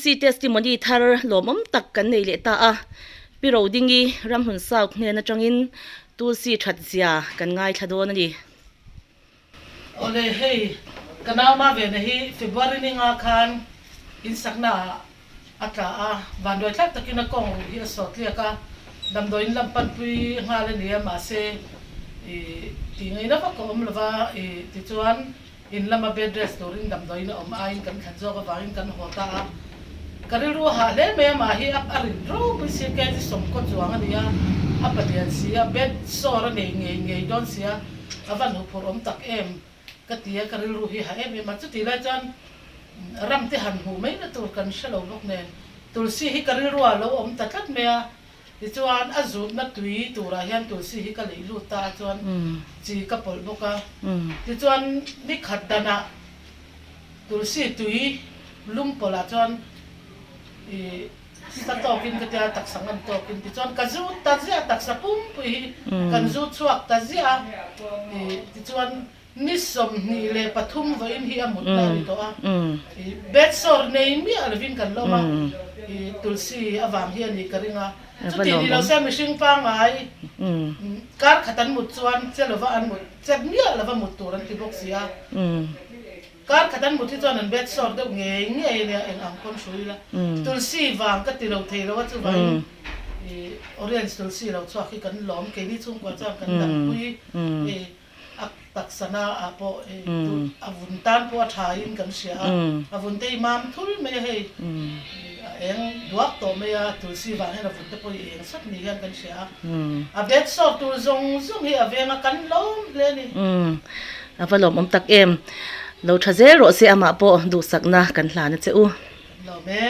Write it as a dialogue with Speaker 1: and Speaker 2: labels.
Speaker 1: Tulsi testimony thar lawmawm tak kan nei leh ta a, Pi Rodingi Ramhlun South hnen atangin Tulsi that zia kan ngaithla dawn a ni.
Speaker 2: Awle hei ka nau ma ve na hi February ni nga khan in sakna ah a tla a, vanduai thlak takin a kawng ruh hi a sawt tliak a, damdawiin lam panpui nghal a ni a mahse i tih ngaihna vak a awm lova i tichuan In lama bed rest turin damdawiin a awm aiin kan thlan zawk avangin kan haw ta a. Ka rilru a hah hle mai a, mah hi a a rin ropui si a, kg sawmkaw chuang a ni a, a palian si a, bed sore a nei ngei ngei dawn si a, a van huphurh awm tak em ka ti a, ka rilru hi a hah em em a. Chutih lai chuan ram te han hmuh mai na tur kan hre lo bawk nen, Tulsi hi ka rilru ah a lo awm ta tlat mai a, Tichuan a zutna tui turah hian tulsi hi ka leih lut ta a chuan chi ka pawlh bawk a. Tichuan ni khat danah tulsi tui lum pawlhah chuan ih sa tawkin ka tia taksa ngam tawkin tichuan ka zut ta ziah a taksa pumpui hi kan zut chhuak ta ziah a ih tichuan Ni 23 vawiin hi a mutna a ni tawh a, i bed sore nei miah lovin kan lawm a, i tulsi avang hi a nih ka ring a, chuti ni lo se mihring pangngai kar khat an mut chuan che lova an mut, che miah lova mut tur an ti bawk si a, kar khat an mut hi chuan an bed sore deuh ngei ngei a nia, eng ang pawn hrui ila, tulsi vang ka ti lo thei lo a, chuvangin i orange tulsi lo chhuak hi kan lawm, keini chhungkua chuan kan dampui i. A taksana ah pawh a vun tan pawh a tha in kan hria a, a vun te i mam thul mai a hei a eng duak tawh mai a, tulsi vang hian a vun te pawh i eng sat ni hian kan hria a, a bed sawr tur zawng zawng hi a veng a kan lawm hle a ni.
Speaker 1: A va lawmawm tak em. Lo tha zel rawh se amah pawh duhsakna kan hlan a che u.
Speaker 2: Kan lawm e.